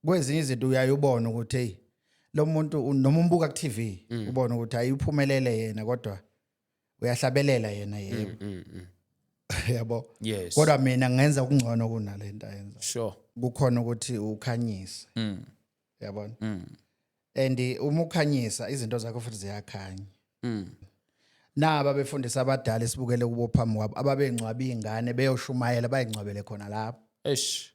Kwezinye izinto uyaye ubone ukuthi, hey, lo muntu, noma umbuka ku TV, ubone ukuthi ayiphumelele yena, kodwa uyahlabelela yena, yebo, yabo. Kodwa mina ngenza okungcono kunalento ayenza. Kukhona ukuthi ukhanyise, yabona, and uma ukhanyisa izinto zakho futhi ziyakhanya. Naba befundisa abadala esibukele kubo phambi kwabo, ababengcwaba izingane, beyoshumayela, bayingcwabele khona lapho. Eish.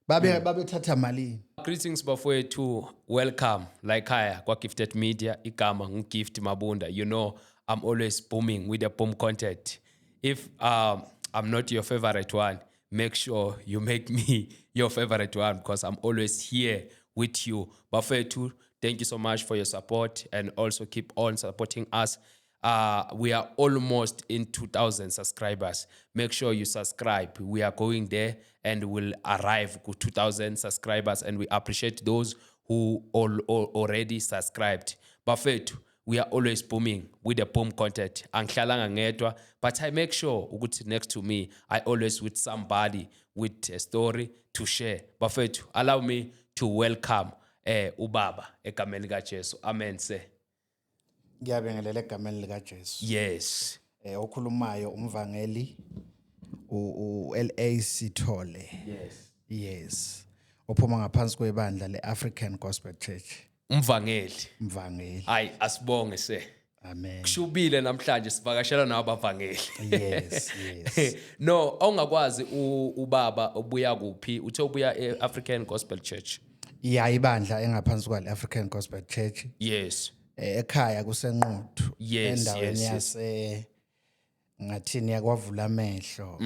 Babethatha malini? Greetings bafowethu, welcome la ekhaya kwa Gifted Media. Igama nguGift Mabunda. You know I'm always booming with the boom content. If I'm not your favorite one, make sure you make me your favorite one because I'm always here with you. Bafowethu, thank you so much for your support and also keep on supporting us. We are almost in 2000 subscribers. Make sure you subscribe. We are going there and will arrive to 2000 subscribers, and we appreciate those who all already subscribed. Bafethu, we are always booming with the boom content. Angihlalanga ngedwa, but I make sure ukuthi next to me I always with somebody with a story to share. Bafethu, allow me to welcome ubaba egameni kaJesu. Amen, sir. Ngiyabingelela egameni likaJesu. Okhulumayo umvangeli u LA Sithole. Yes, ophuma ngaphansi kwebandla leAfrican Gospel Church. Umvangeli. Umvangeli. Hayi, asibonge se. Amen. Kushubile namhlanje, sivakashela nawo abavangeli. Yes. No, awungakwazi, ubaba ubuya kuphi? Uthe ubuya eAfrican Gospel Church. Ya, ibandla engaphansi kwale African Gospel Church. Ekhaya kuseNquthu, endaweni yase ngathini, yakwavula amehlo.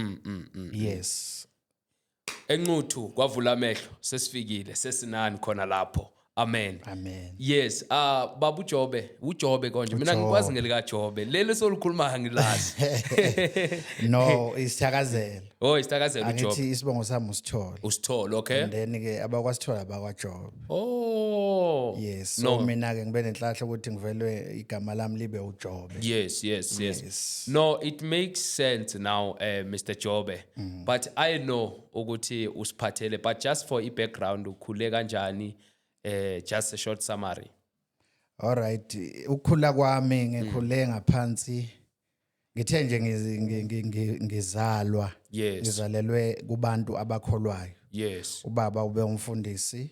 Yes. ENquthu kwavula amehlo, sesifikile, sesinani khona lapho. Amen. Amen. Yes, baba uJobe, uJobe konje. Mina ngikwazi ngelika Jobe. Leli solukhuluma ngilazi. No, isithakazelo. Oh, isithakazelo uJobe. Angithi isibongo sami uSithole. Usithole, okay. And then ke abakwaSithole abakwaJobe. Oh. Yes, so No. mina ke ngibe nenhlahla ukuthi ngivelwe igama lami libe uJobe. Yes. Yes. No, it makes sense now, Mr. Jobe. But I know ukuthi usiphathele, but just for i-background, ukhule kanjani, just a short summary. All right, ukukhula kwami, ngikhule ngaphansi, ngithe nje ngizalwa, ngizalelwe kubantu abakholwayo. Ubaba ube umfundisi,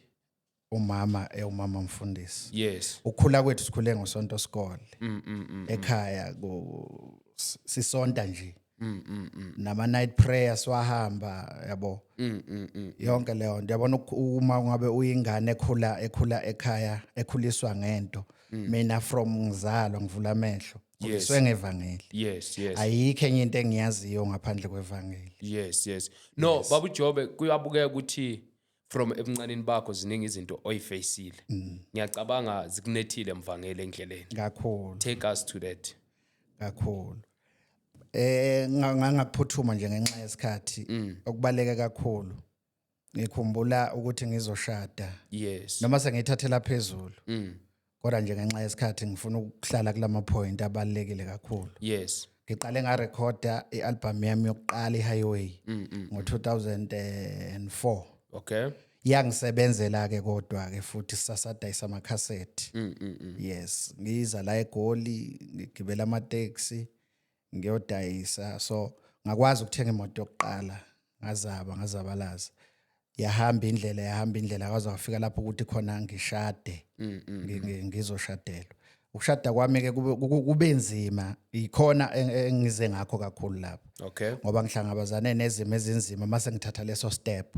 umama ewumama mfundisi. Ukukhula kwethu, sikhule ngosonto sikole. Ekhaya ku sisonta nje. Nama night prayer siwahamba, yabo. Yonke leyo nto, yabona, uma ungabe uyingane ekhula ekhaya ekhuliswa ngento. Mina from ngizalwa ngivula amehlo, ngikhuliswe ngevangeli. Ayikho enye into engiyaziyo ngaphandle kwevangeli. Yes. No, Babu Jobe, kuyabukeka ukuthi from ebuncaneni bakho ziningi izinto oyifacile. Ngiyacabanga zikunethile, mvangeli, endleleni. Kakhulu. Take us to that. Kakhulu. Ngangakuphuthuma nje ngenxa yesikhathi, okubaleka kakhulu. Ngikhumbula ukuthi ngizoshada noma sengiyithathela phezulu. Kodwa nje ngenxa yesikhathi ngifuna ukuhlala kulama point abalekile kakhulu. Ngiqale ngarekhoda ialbum yami yokuqala, iHighway, ngo2004. Yangisebenzela ke, kodwa ke futhi sasadayisa amakhasethi. Yes, ngiza la eGoli, ngigibela amateksi ngiyodayisa, so ngakwazi ukuthenga imoto yokuqala, ngazaba ngazabalaza, yahamba indlela, yahamba indlela, kwaze kwafika lapho ukuthi khona ngishade, ngizoshadelwa. Ukushada kwami ke kube nzima, ikhona engize ngakho kakhulu lapho ngoba ngihlangabezane nezimo ezinzima mase ngithatha leso step,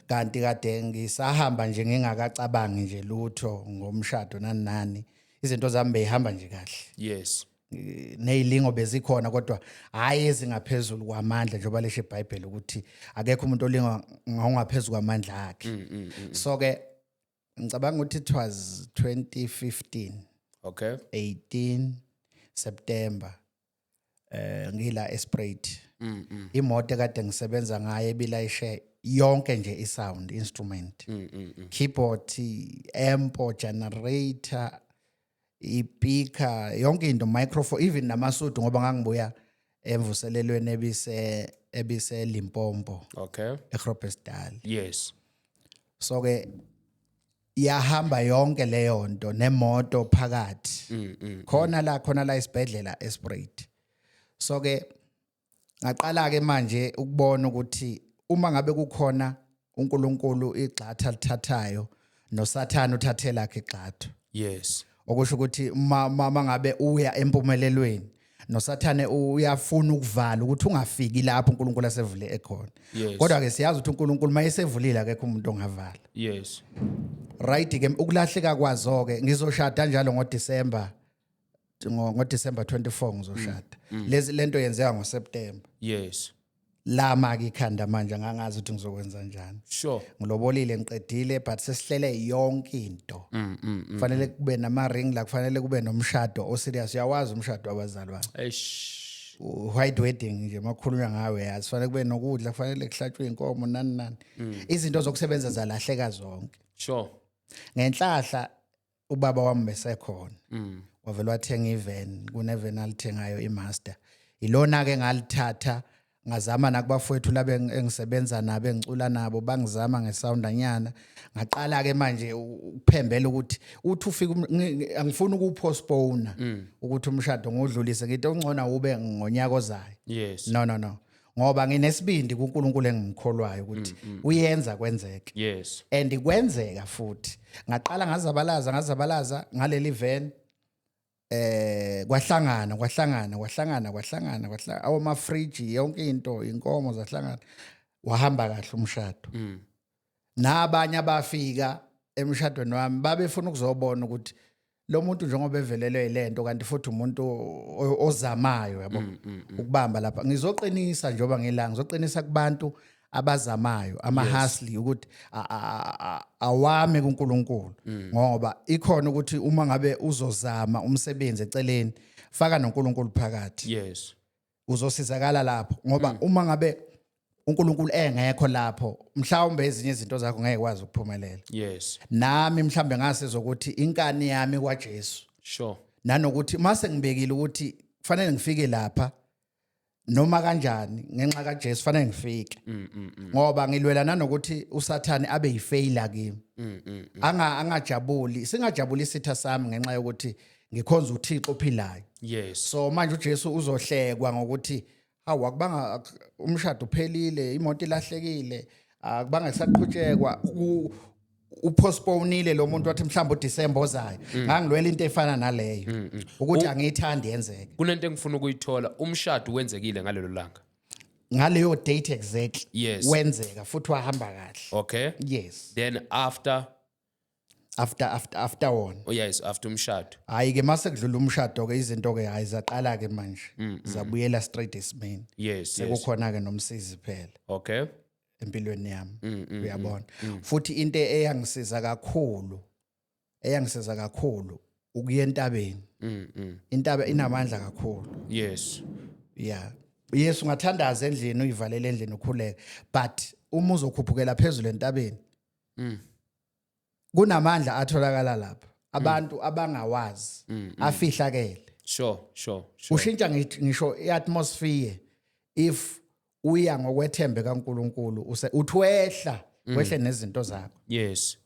kanti kade ngisahamba nje ngingakacabangi nje lutho ngomshado nani nani, izinto zami beyihamba nje kahle. Nezilingo bezikhona, kodwa hayi ezingaphezulu kwamandla, njengoba lisho iBhayibheli ukuthi akekho umuntu olingwa ngokungaphezulu kwamandla akhe. So ke ngicabanga ukuthi it was 2015, 18 September, ngila eSpruit, imoto ekade ngisebenza ngayo ebilayishe yonke nje isound instrument, keyboard, amp, generator, ispeaker, yonke into, microphone, even namasudu, ngoba ngangibuya emvuselelweni ebise Limpopo, eGrobesdal. So ke yahamba yonke leyo nto nemoto phakathi khona la isibhedlela eSpruit. So ke ngaqala ke manje ukubona ukuthi uma ngabe kukhona uNkulunkulu igxatha lithathayo, noSathane uthathela lakhe igxathu. Okusho ukuthi uma ngabe uya empumelelweni, noSathane uyafuna ukuvala ukuthi ungafiki lapho uNkulunkulu asevule ekhona. Kodwa ke siyazi ukuthi uNkulunkulu mayesevulile, akekho umuntu ongavala. Right ke, ukulahleka kwazo ke, ngizoshada njalo ngoDecember, ngoDecember 24 ngizoshada. Lezi lento yenzeka ngoSeptember. Lama ke ikhanda manje, ngangazi ukuthi ngizokwenza njani. Ngilobolile, ngiqedile, but sesihlele yonke into. Kufanele kube nama ring la, kufanele kube nomshado o serious. Uyawazi umshado wabazalwane. Eish. White wedding nje makhulunywa ngawe, yazi kufanele kube nokudla, kufanele kuhlatshwe inkomo, nani nani. Izinto zokusebenza zalahleka zonke. Ngenhlahla ubaba wami besekhona, wavela wathenga ivan, kunevan alithengayo, iMaster. Ilona ke ngalithatha, ngazama nakubafowethu labe engisebenza nabo, engicula nabo, bangizama ngesoundanyana. Ngaqala ke manje ukuphembela ukuthi uthi ufika angifuni ukupostpone ukuthi umshado ngodlulise, ngithi ongcona ube ngonyaka ozayo. No, no, no, ngoba nginesibindi kuNkulunkulu engimkholwayo ukuthi uyenza kwenzeke. And kwenzeka futhi. Ngaqala ngazabalaza, ngazabalaza ngaleli van, kwahlangana, kwahlangana, kwahlangana, kwahlangana, kwahlangana, awama fridge, yonke into, inkomo zahlangana, wahamba kahle umshado. Nabanye abafika emshadweni wami babefuna ukuzobona ukuthi lo muntu njengoba evelelwe yilento, kanti futhi umuntu ozamayo, yabo, ukubamba lapha. Ngizoqinisa njengoba ngila, ngizoqinisa kubantu abazamayo, ama-hustler, ukuthi awame kuNkulunkulu, ngoba ikhona ukuthi uma ngabe uzozama umsebenzi eceleni, faka noNkulunkulu phakathi, uzosizakala lapho, ngoba uma ngabe uNkulunkulu engekho lapho, mhlawumbe ezinye izinto zakho ngeke kwazi ukuphumelela. Nami mhlambe ngasizokuthi inkani yami kwaJesu, nanokuthi mase ngibekile ukuthi kufanele ngifike lapha noma kanjani, ngenxa kaJesu fanele ngifike, ngoba ngilwela nanokuthi uSathane abe yifailure kimi, angajabuli, singajabuli isitha sami ngenxa yokuthi ngikhonza uThixo ophilayo. So manje uJesu uzohlekwa ngokuthi hawu, akubanga umshado uphelile, imoto ilahlekile, akubanga kusaqhutshekwa, upostponile lo muntu wathi mhlawumbe uDecember ozayo. Ngangilwela into efana naleyo ukuthi angiyithandi yenzeke. Kunento engifuna ukuyithola, umshado wenzekile ngalelo langa? Ngaleyo date exactly. Wenzeka futhi wahamba kahle. Yes. Then after? After wona. Oh yes, after umshado. Hayi ke, mase kudlula umshado ke, izinto ke hayi zaqala ke manje zabuyela straight esimeni. Sekukhona ke nomsizi phela empilweni yami, uyabona. Futhi into eyangisiza kakhulu ukuya entabeni. Intaba inamandla kakhulu. Yeah, yes, ungathandaza endlini, uyivalele endlini, ukhuleke, but uma uzokhuphukela phezulu entabeni, kunamandla atholakala lapha abantu abangawazi, afihlakele. Ushintsha ngisho iatmosphere if uya ngokwethembe kaNkuluNkulu, uthi wehla, wehle nezinto zakho. Yes,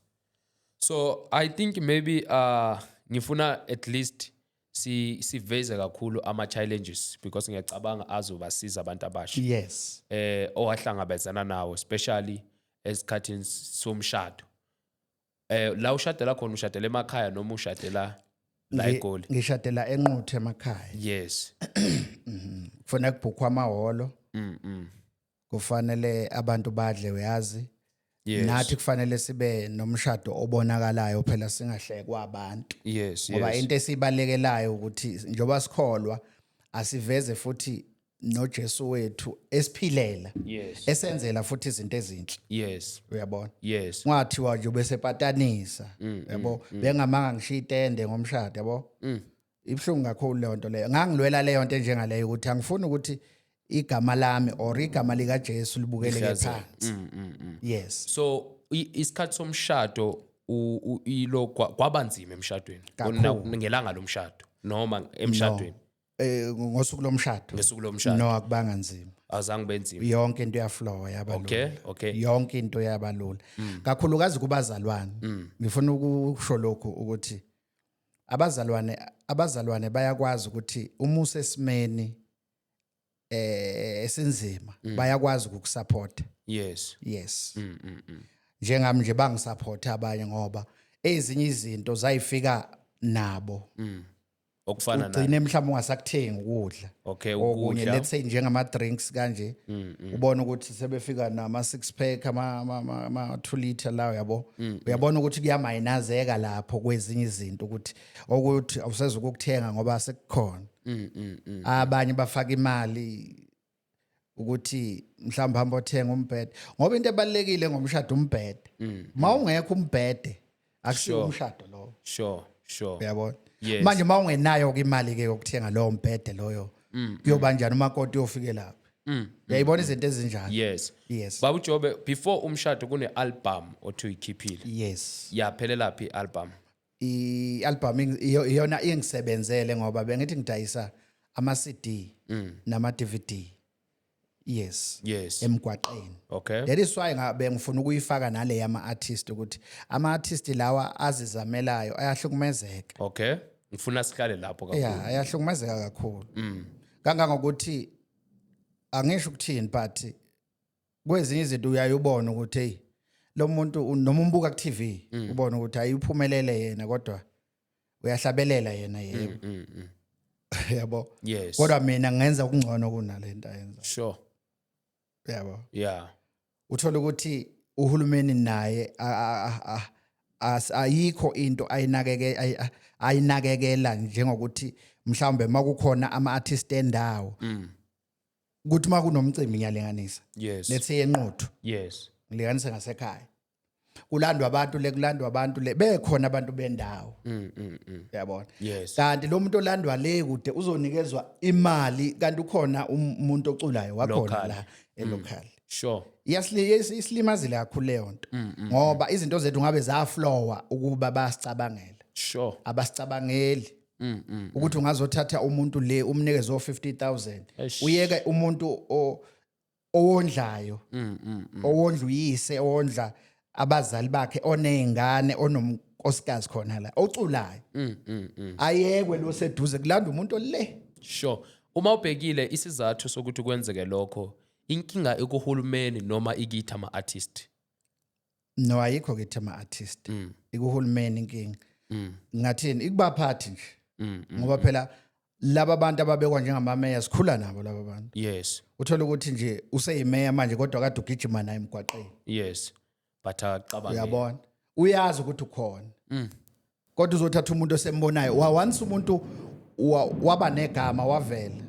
so I think maybe ngifuna at least siveze kakhulu ama challenges because ngiyacabanga azobasiza abantu abasha owahlangabezana nawo, especially esikhathini somshado. La ushadela khona, ushadela emakhaya noma ushadela la eGoli? Ngishadela eNquthu emakhaya. Kufanele kubhukhwa amahholo, kufanele abantu badle, uyazi. Nathi kufanele sibe nomshado obonakalayo phela, singahlekwa abantu, ngoba into esibalekelayo ukuthi njengoba sikholwa, asiveze futhi noJesu wethu esiphilela, esenzela futhi izinto ezinhle, uyabona. Kungathiwa nje ubesepatanisa, yabo, bengamanga ngishiya itende ngomshado, yabo. Ibhlungu kakhulu leyo nto leyo. Ngangilwela leyo nto enjengaleyo ukuthi angifuni ukuthi igama lami or igama likaJesu libukeleke Lihlazeke. phansi. Yes. So isikhathi somshado ilo kwabanzima emshadweni? Kakhulu. Ngelanga lomshado noma emshadweni? Ngosuku lomshado? Ngesuku lomshado. No, akubanga nzima. Azange benzima? Yonke into yaflowa, yaba lula. Yonke into yaba lula, kakhulukazi kubazalwane. Ngifuna ukusho lokhu ukuthi abazalwane bayakwazi ukuthi uma usesimeni esinzima, bayakwazi ukukusupport. Yes, njengami nje bangisupport abanye, ngoba ezinye izinto zayifika nabo. Okufana na? Ugcine mhlawumbe ungasakuthengi ukudla. Okunye, ukudla. Let's say njengama drinks kanje, ubona ukuthi sebefika nama six pack, ama 2 liter lawo, yabo. Uyabona ukuthi kuyamayinazeka lapho kwezinye izinto, ukuthi awuseze ukukuthenga ngoba sekukhona. Abanye bafaka imali ukuthi mhlawumbe hamba othenga umbhede, ngoba into ebalekile ngomshado umbhede. Mawungekho umbhede, akusiwo umshado lowo. sure sure Uyabona? Yes. Manje mawungenayo ke imali ke yokuthenga lowo mbhede loyo, kuyoba njani? Umakoti uyofike lapha. Uyayibona izinto ezinjalo? Yes. Yes. Baba Jobe, before umshado kune album othi uyikhiphile. Yes. Yaphelela phi i-album? I-album iyona ingisebenzele, ngoba bengithi ngidayisa ama CD nama DVD, yes, emgwaqeni. That is why ngabe ngifuna ukuyifaka nale yama artist, ukuthi ama artist lawa azizamelayo ayahlukumezeka. Okay, ngifuna sihlale lapho kakhulu. Yeah, ayahlukumezeka kakhulu kangangokuthi angisho ukuthini, but kwezinye izinto uyaye ubone ukuthi hey, lo muntu noma umbuka ku TV, ubone ukuthi ayiphumelele yena, kodwa uyahlabelela yena, yebo, yabo. Kodwa mina ngenza okungcono kunalento ayenza. Yabo. Uthola ukuthi uhulumeni naye ayikho into ayinakekela, njengokuthi mhlawumbe makukhona ama-artist endawo, ukuthi makunomcimbi, ngiyalinganisa, let's say eNquthu, ngilinganise ngasekhaya, kulandwa abantu le, kulandwa abantu le, bekhona abantu bendawo, uyabona? Yes. Kanti lo muntu olandwa le kude uzonikezwa imali, kanti ukhona umuntu oculayo wakhona Local. la elocal. Isilimazile kakhulu leyo nto, ngoba izinto zethu ngabe zaflowa ukuba bayasicabangela. Abasicabangeli ukuthi ungazothatha umuntu le umnikeze o 50,000, Eish. uyeke umuntu owondlayo, owondla uyise, owondla abazali bakhe, onezingane, onomnkosikazi khona la oculayo, ayekwe lo seduze, kulanda umuntu le. Sure. Uma ubhekile isizathu sokuthi kwenzeke lokho, inkinga ekuhulumeni noma ikithi ama-artist? No, ayikho kithi ama-artist, ikuhulumeni inkinga. Ngathini, ikubaphathi nje, ngoba phela laba bantu ababekwa njengamameya sikhula nabo laba bantu. Uthola ukuthi nje useyimeya manje, kodwa kade ugijima naye emgwaqeni. Yes, but acabange. Uyabona, uyazi ukuthi ukhona, kodwa uzothatha umuntu osembonayo. Once umuntu waba negama, wavela,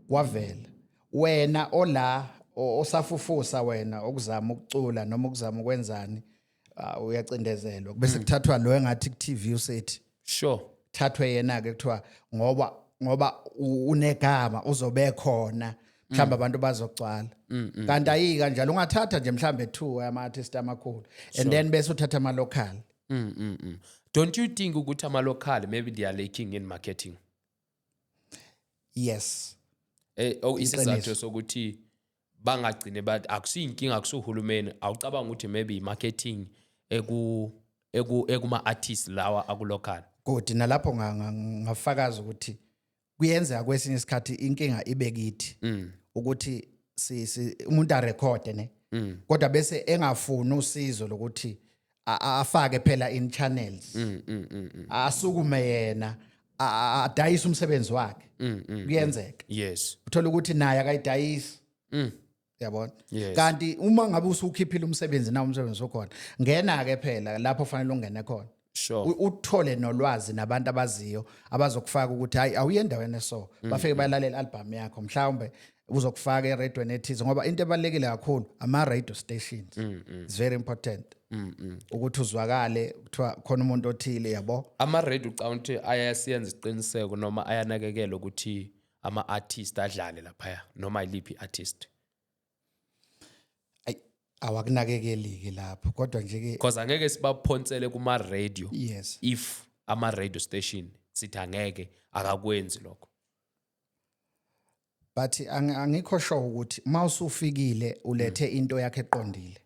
wavela, wena ola osafufusa, wena okuzama ukucula noma ukuzama ukwenzani, uyacindezelwa, bese kuthathwa lo engathi ku TV usethi thathwe yena ke, kuthiwa ngoba unegama uzobe khona, mhlawumbe abantu bazogcwala, kanti ayi kanjalo. Ungathatha nje mhlawumbe two ama artist amakhulu and then bese uthatha ama local. Don't you think ukuthi ama-local maybe they are lacking in marketing? Yes. Oh, isizathu sokuthi bangagcine bathi akusiyinkinga akusuhulumeni, awucabanga ukuthi maybe i-marketing eku eku ekuma-artist lawa aku-local? Good, nalapho ngafakaza ukuthi kuyenzeka kwesinye isikhathi inkinga ibe kithi, ukuthi si umuntu arekhode ne, kodwa bese engafuni usizo lokuthi afake phela in channels, asukume yena adayise umsebenzi wakhe. Kuyenzeka. Uthola ukuthi naye akayidayisi, yabona? Yes. Kanti uma ngabe usukhiphile umsebenzi, na umsebenzi ukhona, ngena ke phela lapho fanele ungene khona. Uthole nolwazi nabantu abaziyo abazokufaka ukuthi hayi, awuye endaweni eso, bafike balalela album yakho, mhlawumbe uzokufaka eradweni ethize, ngoba into ebalekile kakhulu ama radio stations. It's very important ukuthi uzwakale, kuthiwa khona umuntu othile, yabo. Ama-radio, ucabanga ukuthi ayasiyenza isiqiniseko noma ayanakekela ukuthi ama-artist adlale laphaya, noma yiliphi i-artist? Ayi, awakunakekeli-ke lapho, kodwa nje-ke Because angeke sibaphonsele kuma-radio if ama-radio station sithi angeke akakwenzi lokho. But angikho sure ukuthi mawusufikile ulethe into yakhe eqondile,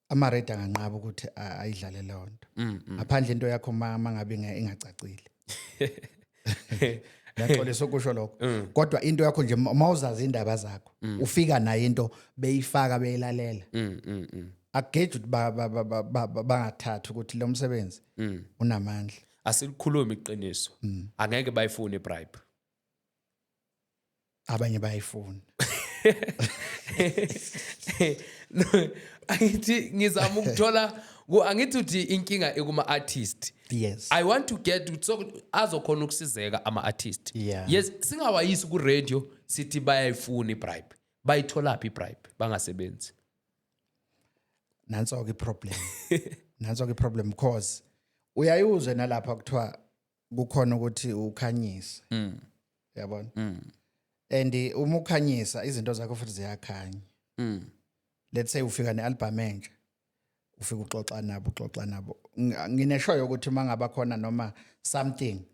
ama-radio anganqaba ukuthi ayidlale leyo nto, ngaphandle into yakho ma ngabe ingacacile. Ngiyaxolisa ukusho lokho, kodwa into yakho nje, mawuzazi indaba zakho, ufika nayo into, beyifaka, beyilalela, akugeji ukuthi bangathathi ukuthi lo msebenzi unamandla. Asilikhulumi iqiniso, angeke bayifune ibribe. Abanye bayifuna. No, angithi ngizama ukuthola angithi uthi inkinga ikuma artist. Yes. I want to get so azokhona ukusizeka ama artist. Yes, singawayisi ku radio sithi bayayifuna ibribe. Bayitholaphi ibribe bangasebenzi? Nanso ke iproblem, nanso ke iproblem, because uyayuzwe nalapha kuthiwa kukhona ukuthi ukhanyise, yabona, and uma ukhanyisa izinto zakho futhi ziyakhanya. Let's say ufika nealbum entsha, ufika uxoxa nabo, uxoxa nabo. Ngineshoyo yokuthi uma ngaba khona noma something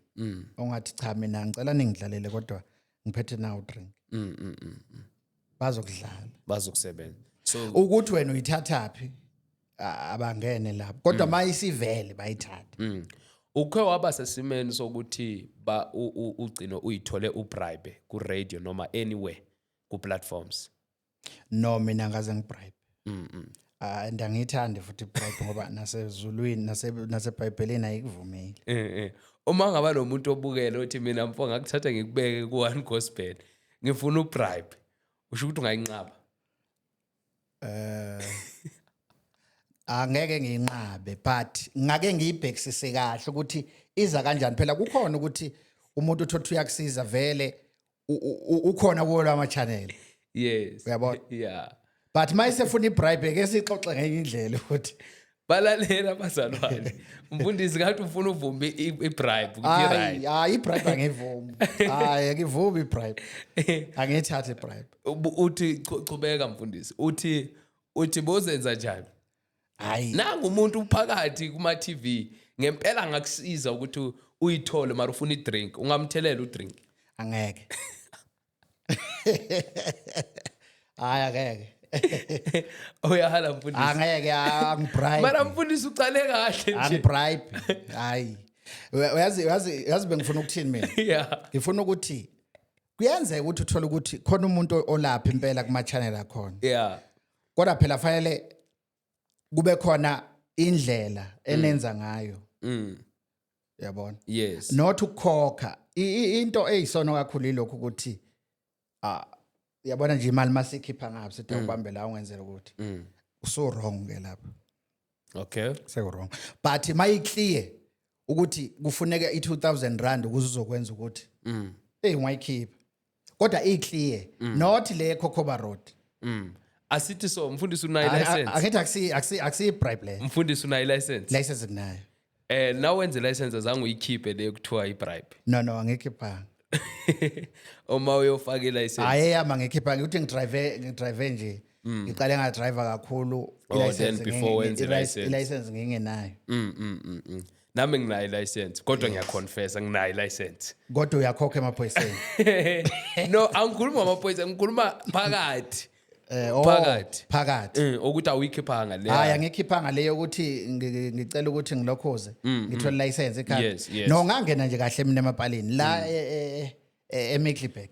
ongathi, "Cha, mina ngicela ningidlalele, kodwa ngiphethe nawo drink," bazokudlala. Bazokusebenza. So ukuthi wena uyithathaphi, abangene lapho, kodwa mayisivele bayithatha. Ukhe waba sesimeni sokuthi ba ugcine uyithole ubribe ku radio noma anywhere ku platforms? No, mina ngaze ngibribe. And angiyithandi futhi ibribe, ngoba nasezulwini, nasebhayibhelini ayikuvumeli. Uma ngaba nomuntu obukele othi, "Mina mfo, ngakuthatha ngikubeke ku One Gospel, ngifuna ubribe," usho ukuthi ungayinqaba? Angeke ngiyinqabe, but ngake ngiyibhekisise kahle ukuthi iza kanjani. Phela kukhona ukuthi umuntu uthothi uyakusiza, vele ukhona kuwo lama channel. Uyabona? Yeah. But mayisefuna ibribe ke, sixoxe ngenye indlela ukuthi Balalela abazalwane. Mfundisi, ngathi ufuna uvume ibribe ukuthi Hayi. Right. Hayi, ibribe angivumi. Hayi, angivumi ibribe, angiyithathi ibribe. Uthi chubeka mfundisi. Uthi bozenza njani? Hayi. Nangu umuntu uphakathi kuma TV ngempela ngakusiza ukuthi uyithole, mara ufuna idrink, ungamthelela udrink? Angeke, hayi, angeke. Uyahala mfundisi. Angeke, angibribe. Mara mfundisi, ucale kahle nje. Angibribe, hayi. Uyazi bengifuna ukuthini mina? Ngifuna ukuthi kuyenzeka ukuthi uthole ukuthi khona umuntu olapha impela kuma channel akhona, kodwa phela fanele kube khona indlela enenza ngayo, yabona? Yes. Not ukukhokha. Into eyisono kakhulu ilokhu ukuthi, ah, yabona nje, imali masikhipha ngapha, sithi ubambe la, ungenzela ukuthi usu wrong ke lapha. Seku wrong, but mayiclear ukuthi kufuneka i2000 rand ukuze uzokwenza ukuthi, hey, ungayikhipha, kodwa iclear, not le Kokoba Road. Asithi so mfundisi, unayo license? Akithi akusi bribe le. Mfundisi, unayo license? License kunayo. Na wenze license, azange uyikhiphe le kuthiwa ibribe? No, angikhiphanga. Uma uyofaka ilicense. Hayi, yami angikhipha, ukuthi ngidrive nje, ngiqale ngadrive kakhulu. Oh, then before wenze i-license. I-license ngingenayo. Nami nginayo license, kodwa ngiyaconfessa, nginayo license. Kodwa uyakhokha emaphoyiseni. No, angikhuluma ngamaphoyisa, ngikhuluma phakathi. Oh, Phakathi. Phakathi. Ukuthi awuyikhiphanga le. Hayi, angikhiphanga leyo ukuthi ngicela ukuthi ngilokhoze ngithole license ekhaya. Yes. No, ngangena nje kahle mina emapalini la eMiddelburg.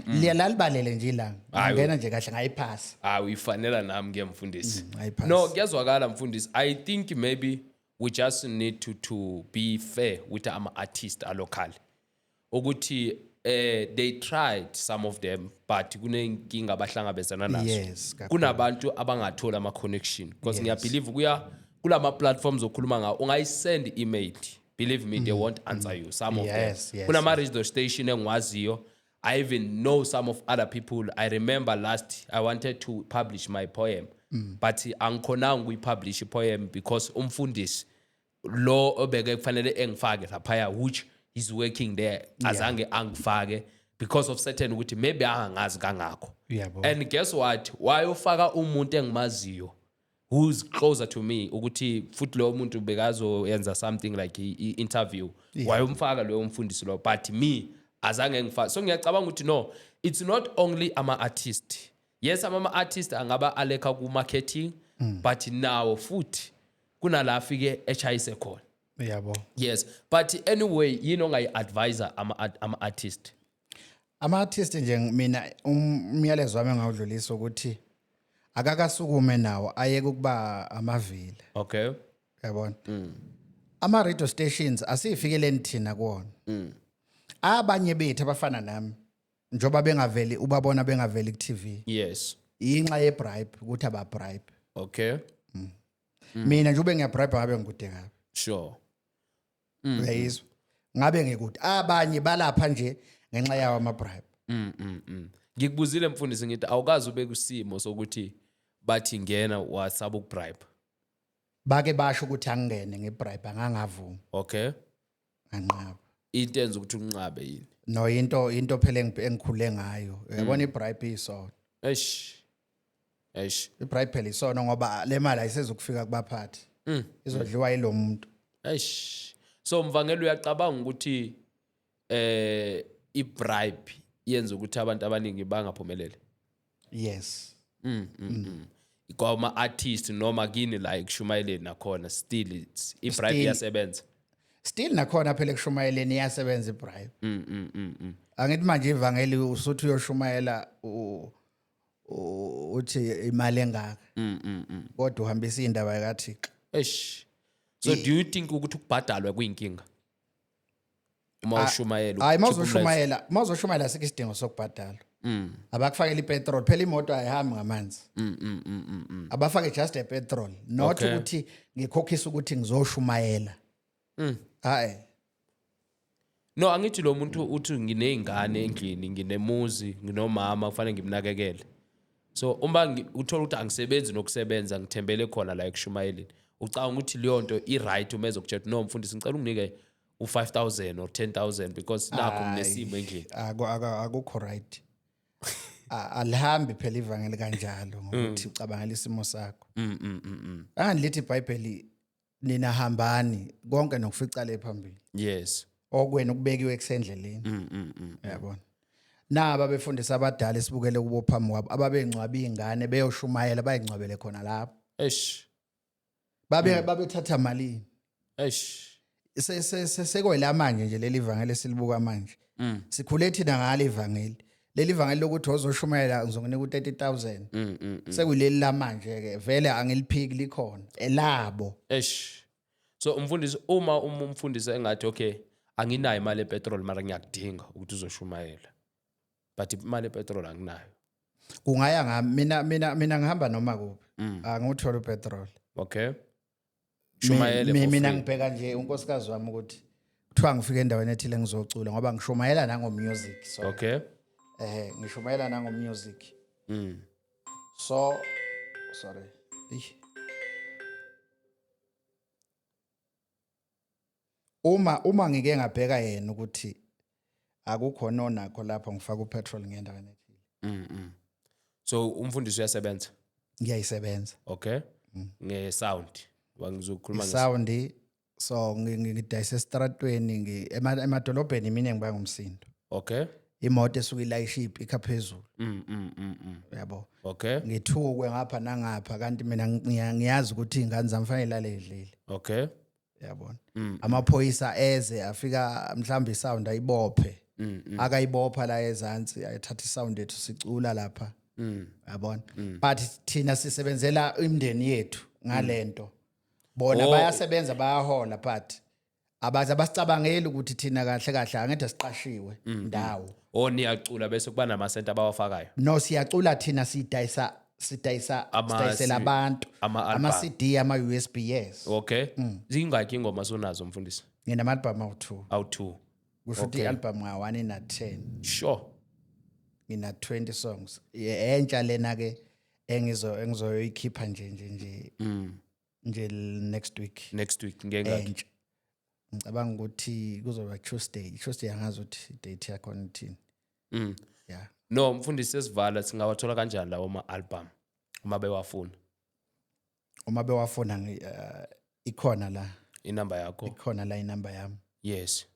Liya lalibalele nje ilanga. Hayi. Ngangena nje kahle, ngayiphasa. Ah, uyifanela nami ke mfundisi. Ngayiphasa. No, kuyazwakala mfundisi. I think maybe we just need to be fair with ama artists alocal. Ukuthi they tried, some of them, but kunenkinga abahlangabezana nazo. Yes, kakhulu. Kunabantu abangathola ama connection because ngiyabelieve kuya kulama platforms okhuluma ngawo, ungayisend email, believe me, they won't answer you, some of them. Kunama radio station engiwaziyo, I even know some of other people. I remember last I wanted to publish my poem, but angikhonanga ukuyipublish ipoem because umfundisi lo obeke kufanele engifake laphaya, which is working there, azange angifake because of certain ukuthi maybe angangazi kangakho. Uyabo. And guess what, wayofaka umuntu engimaziyo who's closer to me, ukuthi futhi loyo muntu bekazoyenza something like i-interview, wayomfaka loyo mfundisi lo, but me, Azange ngifake. So ngiyacabanga ukuthi no, it's not only ama-artist. Yes, ama-artist angaba aleka ku-marketing, but nawo futhi kunala afike echayise khona. Yabo. Yes, but anyway, yini ongayi-advisa ama-artist? Ama-artist nje, mina umyalezo wami engawudlulisa ukuthi akakasukume nawo, ayeke ukuba amavila. Yabona, ama-radio stations asiyifikeleni thina kuwona. Abanye bethu abafana nami, njengoba bengaveli, ubabona bengaveli ku-TV, inxa ye-bribe, ukuthi aba-bribe. Mina nje ube ngiya-bribe, ngabe ngikude kabi. Uyayizwa, ngabe ngikude. Abanye balapha nje ngenxa yawo ama-bribe. Ngikubuzile mfundisi, ngithi awukazi ube kusimo sokuthi bathi ngena, wasaba uku-bribe? Bake basho ukuthi angingene nge-bribe, angangavumi. Nganqaba. Into enza ukuthi unqabe yini? No, into phela engikhule ngayo, uyabona, i-bribe isono. Eish, eish. I-bribe phela isono, ngoba le mali ayisezukufika kubaphathi, izodliwa yilo muntu. Eish, so mvangeli, uyacabanga ukuthi i-bribe yenza ukuthi abantu abaningi bangaphumeleli? Yes. Kwama artist noma kini la ekushumayeleni nakhona, still it's i-bribe iyasebenza? Still nakhona phela ekushumayeleni iyasebenza i-bribe. Angithi manje ivangeli usuthi uyoshumayela, uthi imali engaka, kodwa uhambisa indaba kaThixo. Eish, so do you think ukuthi ukubhadalwa kuyinkinga uma ushumayela? Hayi, Ukukhipha umlayezo? mawuzoshumayela sikho isidingo sokubhadala. Abakufakela i-petrol phela, imoto ayihambi ngamanzi. Abafake just a petrol, not ukuthi ngikhokhisa ukuthi ngizoshumayela. Hayi. No, angithi lo muntu uthi nginey'ngane endlini, nginemuzi, nginomama kufanele ngimnakekele. So uma uthola ukuthi angisebenzi nokusebenza, ngithembele khona la ekushumayeleni, ucabanga ukuthi leyo nto i-right uma ezokutshela ukuthi, no mfundisi, ngicela unginike u-5 000 or 10 000 because nakho nginesimo endlini? Akukho right. Alihambi phela ivangeli kanjalo ngokuthi ucabangela isimo sakho. Angilithi iBhayibheli, nina hambani konke nokufica le phambili. Okwena kubekiwe kusendleleni. Uyabona, naba befundisa abadala esibukele kubo phambi kwabo, ababengcwaba izingane beyoshumayela, bayingcwabele khona lapho. Babe babethatha malini? Sekwela manje nje leli ivangeli esilibuka manje. Sikhule thina ngalo ivangeli. Leli ivangeli lokuthi ozoshumayela ngizokunika u30000. Sekuyileli lamanje ke, vele angiliphiki, likhona elabo. Eish, so umfundisi, uma umfundisi engathi, okay, anginayo imali e-petrol, mara ngiyakudinga ukuthi uzoshumayela, but imali e-petrol anginayo. Kungaya ngami, mina ngihamba noma kuphi. Anguthola u-petrol. Okay, shumayele for Mina free. Ngibheka nje unkosikazi wami ukuthi kuthiwa ngifike endaweni ethile ngizocula, ngoba ngishumayela nango music, so ngishumayela nango music. So sorry. Eish. Uma ngike ngabheka yena ukuthi akukho nonakho lapho, ngifaka u-petrol ngendaweni ethile. So umfundisi uyasebenza? Ngiyayisebenza. Okay, nge-sound, ngizokhuluma I-sound, so ngidayisa esitratweni, emadolobheni mina ngibanga umsindo. Imoto esuke ilayisha ipika phezulu. Uyabo, ngithukwe ngapha nangapha, kanti mina ngiyazi ukuthi iy'ngane zami fanele ilale idlile. Yabona, amaphoyisa eze afika mhlawumbe i-sound ayibophe, akayibopha la ezansi, ayithatha i-sound yethu sicula lapha, yabona. But thina sisebenzela imindeni yethu ngalento. Bona bayasebenza, bayahola, but abaze abasicabangeli ukuthi thina kahle kahle angeke siqashiwe ndawo. Oh, niyacula bese kuba namasenti abawafakayo? No, siyacula thina, sidayisa sidayisela abantu. Ama-album. Ama-CD, ama-USB, yes. Okay, zingakhi ingoma sonazo mfundisi? Nginama-album awu-2. Awu-2. Kusho ukuthi i-album nga-1 ina-10. Ngina-20 songs. Entsha lena-ke engizoyikhipha nje next week. Next week ngengakhi? Entsha, ngicabanga ukuthi kuzoba Tuesday. Tuesday, angazi ukuthi date yakhona ithini. Yeah. No mfundisi, sesivala, singawathola kanjani lawo ma-album uma bewafuna? Uma bewafuna, ikhona la. Inamba yakho? Ikhona la inamba yami.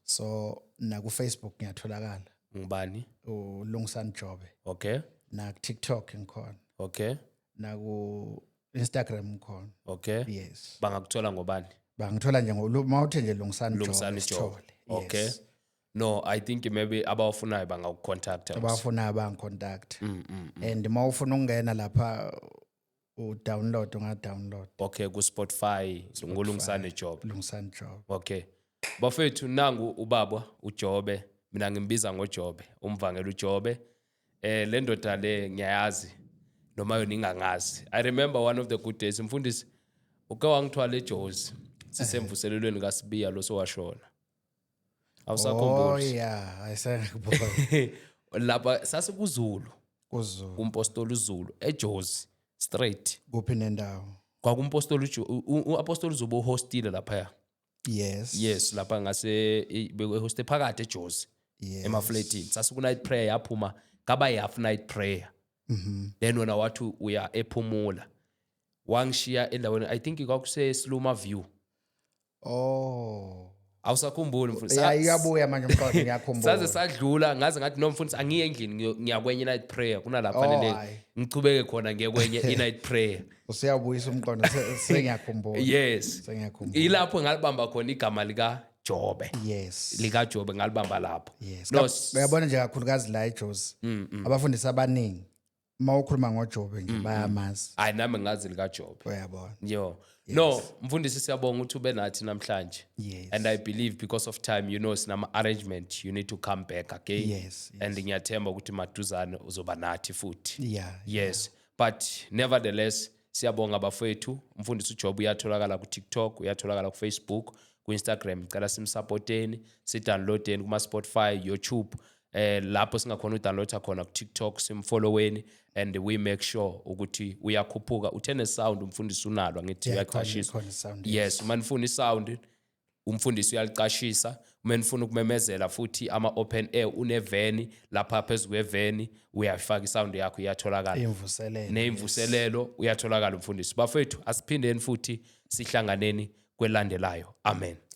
So Naku Facebook ngiyatholakala. Ngubani? uLungisani Jobe. Na TikTok ngikhona. Naku Instagram ngikhona. Yes. Bangakuthola ngobani? Bangithola nje mawuthe nje Lungisani Jobe. Lungisani Jobe. Sithole. Okay. No, I think maybe abawafunayo bangakucontacta. Abafuna bangicontact. And mawufuna ukungena lapha u-download, unga-download. Okay, ku Spotify nguLungisani Jobe. Lungisani Jobe. Okay. Bafethu, nangu ubaba uJobe, mina ngimbiza ngoJobe, umvangeli uJobe. Le ndoda le ngiyayazi noma yona ingangazi. I remember one of the good days, mfundisi, uke wangithwala eJozi sisemvuselelweni kaSibiya lo sowashona. Oh. Awusakhumbuli? Yeah, ayisengikubona. Lapha sasikuZulu, kuZulu. Umpostoli uZulu eJozi straight. Kuphi nendawo? Kwakumpostoli uapostoli uZulu uhostile lapha. Yes, lapha ngase behoste phakathi eJozi. Emafletini sasiku-night prayer, yaphuma kaba yi-half night prayer. Then wena wathi uya ephumula, wangishiya endaweni, I think kwakuse-Sluma View. Oh. Awusakhumbuli, mfundisi? Yeah, iyabuya manje umqondo, ngiyakhumbula. Saze sadlula, ngaze ngathi, "No, mfundisi, angiye endlini, ngiyakwenye i-night prayer kunalapha." Oh, Fanele hhayi. ngichubeke khona, ngiye kwenye i-night prayer. Usuyabuyisa umqondo, sengiyakhumbula. Sengiyakhumbula. Ilapho ngalibamba khona igama likaJobe. LikaJobe ngalibamba lapho. Yes. No. Uyabona nje, kakhulukazi la eJozi, abafundisi abaningi uma ukhuluma ngoJobe nje bayamazi. Hayi, nami ngazi likaJobe. Uyabona. Yo. No, mfundisi, siyabonga ukuthi ube nathi namhlanje. And I believe because of time, sinama arrangement, you need to come back again. And ngiyathemba ukuthi maduzane uzoba nathi futhi. Yes. But nevertheless, siyabonga bafethu. Umfundisi uJob uyatholakala ku TikTok, uyatholakala ku Facebook, ku Instagram. Ngicela simsupporteni, sidownloadeni kuma Spotify, YouTube. Lapho singakhona udownloada khona ku TikTok, simfolloweni and we make sure ukuthi uyakhuphuka. Uthe sound umfundisi unalo, angithi? Yeah, Uyaqashisa. khona sound. Yes, uma nifuna isound, umfundisi uyaliqashisa. Uma nifuna ukumemezela futhi ama open air, uneveni lapha, phezu kweveni uyafaka isound yakho, iyatholakala. Imvuselelo. Neyimvuselelo, uyatholakala umfundisi. Bafethu, asiphindeni futhi sihlanganeni kwelandelayo. Amen.